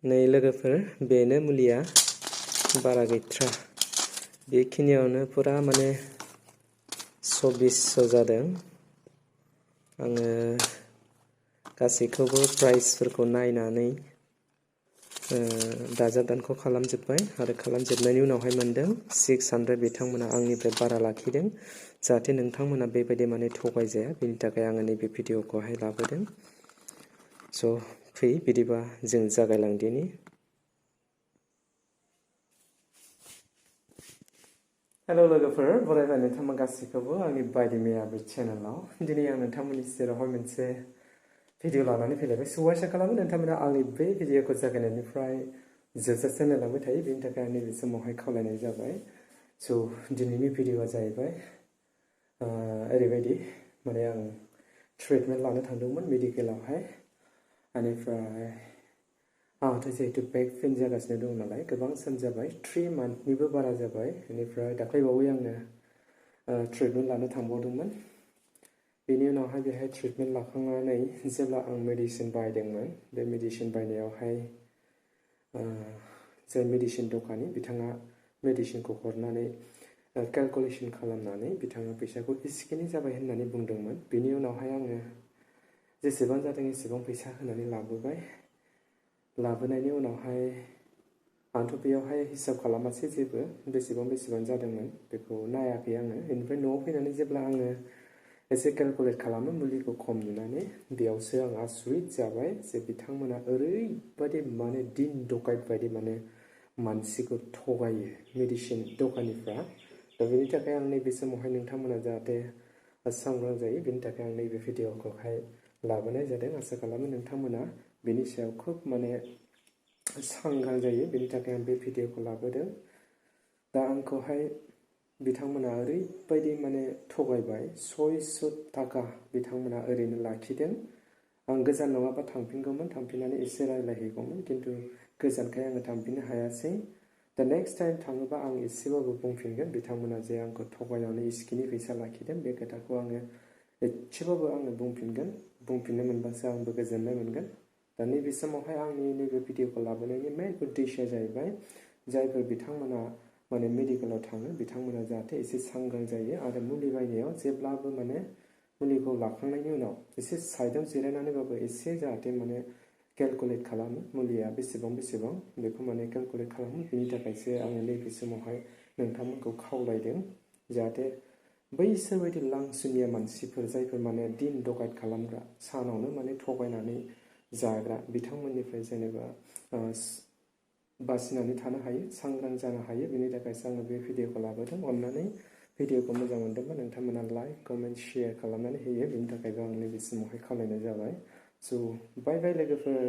नै लोगोफोर बेनो मुलिया बारा गैथ्रा बेखिनियावनो पुरा माने 2400 जादों आङो गासैखौबो प्राइसफोरखौ नायनानै दाजाब दानख' खालामजोब्बाय आरो खालामजोबनायनि उनावहाय मोनदों 600 बिथांमोना आंनिफ्राय बारा लाखिदों जाहाथे नोंथांमोना बेबायदि माने थगायजाया बेनि थाखाय आङो नैबे भिडिअखौहाय लाबोदों स' फै बिदिबा जों जागायलांदिनि हेलो लोगोफोर बरायबाय नोंथांमोन गासैखौबो आंनि बायदि मैया बे चेनेलाव दिनै आं नोंथांमोननि सेरावहाय मोनसे भिडिअ लानानै फैलायबाय स' आसा खालामो नोंथांमोना आंनि बे भिडिअखौ जागायनायनिफ्राय जोबजासिम नायलांबाय थायो बेनि थाखाय आं नैबे समावहाय खावलायनाय जाबाय स' दिनैनि भिडिअआ जाहैबाय ओरैबायदि माने आं ट्रिटमेन्ट लानो थांदोंमोन मेडिकेलावहाय बेनिफ्राय आंहाथ' जिहेतु बेक पेन जागासिनो दं नालाय गोबां सान जाबाय 3 मान्थनिबो बारा जाबाय बेनिफ्राय दाख्लैबावै आङो ट्रिटमेन्ट लानो थांबावदोंमोन बेनि उनावहाय बेहाय ट्रिटमेन्ट लाखांनानै जेब्ला आं मेडिसिन बायदोंमोन बे मेडिसिन बायनायावहाय जाय मेडिसिन दखानि बिथाङा मेडिसिनखौ हरनानै केलकुलेसन खालामनानै बिथाङा फैसाखौ एसेखिनि जाबाय होननानै बुंदोंमोन बेनि उनावहाय आङो जेसेबां जादों एसेबां फैसा होनानै लाबोबाय लाबोनायनि उनावहाय आंथ' बेयावहाय हिसाब खालामासै जेबो बेसेबां जादोंमोन बेखौ नायाखै आङो बेनिफ्राय न'आव फैनानै जेब्ला आङो एसे केलकुलेट खालामो मुलिखौ खम नुनानै बेयावसो आं आसुरित जाबाय जे बिथांमोना ओरैबायदि माने दिन दकाइट बायदि माने मानसिखौ थगायो मेडिसिन दखानिफ्रा दा बेनि थाखाय आं नैबे समावहाय नोंथांमोना जाहाथे सांग्रां जायो बेनि थाखाय आं नैबे भिडिअखौहाय लाबोनाय जादों आसा खालामो नोंथांमोना बेनि सायाव खोब माने सांग्रां जायो बेनि थाखाय आं बे भिडिअखौ लाबोदों दा आंखौहाय बिथांमोना ओरैबायदि माने थगायबाय 600 थाखा बिथांमोना ओरैनो लाखिदों आं गोजान नङाबा थांफिनगौमोन थांफिननानै एसे रायलायहैगौमोन खिन्थु गोजानखाय आङो थांफिननो हायासै दा नेक्स्ट टाइम थाङोबा आं एसेबाबो बुंफिनगोन बिथांमोना जे आंखौ थगायनानै इसिखिनि फैसा लाखिदों बे खोथाखौ आङो एसेबाबो आङो बुंफिननो मोनबासो आंबो गोजोननाय मोनगोन दा नैबे समावहाय आंनि नैबे भिडिअखौ लाबोनायनि मेन उद्देश्यआ जाहैबाय जायफोर बिथांमोना माने मेडिकेलाव थाङो बिथांमोना जाहाथे एसे सांग्रां जायो आरो मुलि बायनायाव जेब्लाबो माने मुलिखौ लाखांनायनि उनाव एसे साइडआव जिरायनानैबाबो एसे जाहाथे माने केलकुलेट खालामो मुलिया बेसेबां बेखौ माने केलकुलेट खालामो बेनि थाखायसो आङो नैबे समावहाय नोंथांमोनखौ खावलायदों जाहाथे बैसोर बायदि लांसुनिया मानसिफोर जायफोर माने दिन दकाइट खालामग्रा सानावनो माने थगायनानै जाग्रा बिथांमोननिफ्राय जेनेबा बासिनानै थानो हायो सांग्रां जानो हायो बेनि थाखायसो आङो बे भिडिअखौ लाबोदों अननानै भिडिअखौ मोजां मोनदोंबा नोंथांमोना लाइक कमेन्ट शेयार खालामनानै होयो बेनि थाखायबो आं नैबे समावहाय खावलायनाय जाबाय स' बाय बाय लोगोफोर